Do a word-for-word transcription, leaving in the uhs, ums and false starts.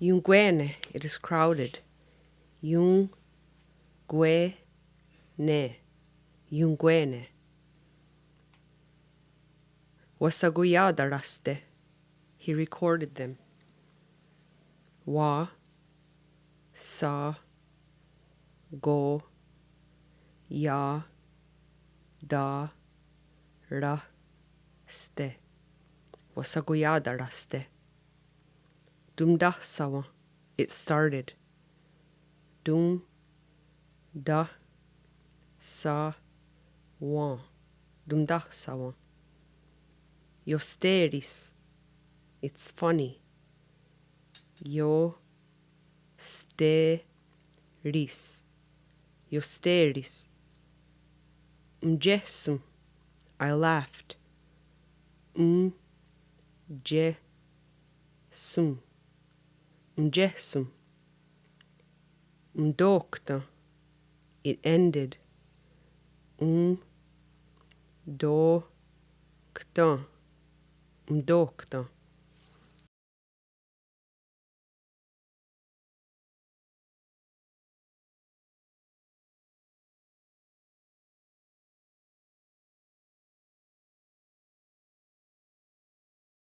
Ionkwé:ne, it is crowded. Ion, kwe, ne. Ionkwé:ne. Wahshakoia'tá:rahste'. He recorded them. Wa, sha, ko, ia, ta, ra, ste. Wahshakoia'tá:rahste'. Tontahsá:wen. It started. Ton, tah, sá, wen. Tontahsá:wen. Iosté:ris. It's funny. Io, sté, ris. Iosté:ris. Entiéhson. I laughed. En, tiéh, son. Entiéhson. Entókten. It ended. En, tó, kten. Entókten.